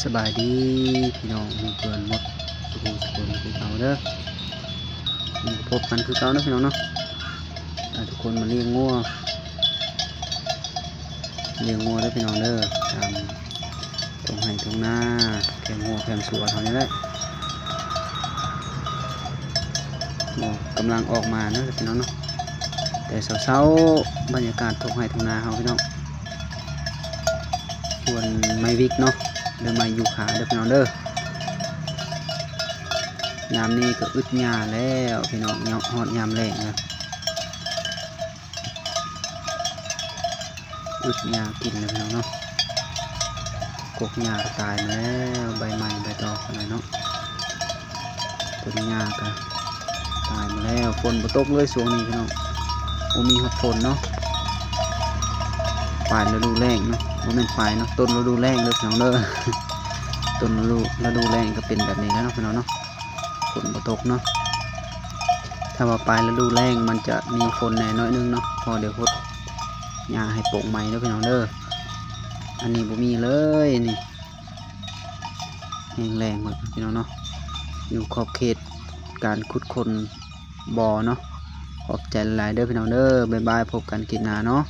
ສະບາຍດີພີ່ນ້ອງເພື່ອນໝົດສູ່ຜູ້ສູ່ຄົນຄືເກົ່າເດີ. ພົບກັນຄືເກົ່າເນາະພີ່ນ້ອງເນາະ. ພາທຸກຄົນມາລ້ຽງງົວ ລ້ຽງງົວເດີພີ່ນ້ອງເດີ ຕາມທົ່ງໄຮ່ທົ່ງນາ ແຄມຮົ້ວແຄມສວນເຮົານີ້ແຫຼະ. ກຳລັງອອກມາເນາະພີ່ນ້ອງເນາະ ແຕ່ເຊົ້າໆ ບັນຍາກາດທົ່ງໄຮ່ທົ່ງນາເຮົາພີ່ນ້ອງ. ສວນໄມ້ວິກເນາະ ຫຼືໄມ້ຢູຄາເດີພີ່ນ້ອງເດີ. ຍາມນີ້ກໍອຶດຫຍ້າແລ້ວພີ່ນ້ອງເນາະ ຮອດຍາມແລ້ງແລ້ວ ອຶດຫຍ້າກິນແລ້ວພີ່ນ້ອງເນາະ. ກົກຫຍ້າກໍຕາຍມາແລ້ວ ໃບໄມ້ໃບຕອກຫັ້ນແຫຼະເນາະ. ຕົ້ນຫຍ້າກະຕາຍໝົດແລ້ວ ຝົນບໍ່ຕົກເລີຍຊ່ວງນີ້ພີ່ນ້ອງ ບໍ່ມີຮອດຝົນເນາະ. ປາຍລະດູແລ້ງເນາະ ບໍ່ແມ່ນປາຍເນາະ ຕົ້ນລະດູແລ້ງເດີພີ່ນ້ອງເດີ. ຕົ້ນລະດູ ລະດູແລ້ງກໍເປັນແບບນີ້ແຫຼະເນາະພີ່ນ້ອງເນາະ ຝົນບໍ່ຕົກເນາະ. ຖ້າວ່າປາຍລະດູແລ້ງມັນຈະມີຝົນແດ່ໜ້ອຍໜຶ່ງເນາະ ພໍໄດ້ຫົດຫຍ້າໃຫ້ໂປ່ງໃໝ່ເດີພີ່ນ້ອງເດີ. ອັນນີ້ບໍ່ມີເລີຍນີ້ ແຫ້ງແລ້ງໝົດພີ່ນ້ອງເນາະ ຢູ່ຂອບເຂດການຂຸດຄົ້ນບໍ່ເນາະ. ຂອບໃຈຫຼາຍໆເດີພີ່ນ້ອງເດີ ບາຍບາຍ ພົບກັນຄລິບໜ້າເນາະ.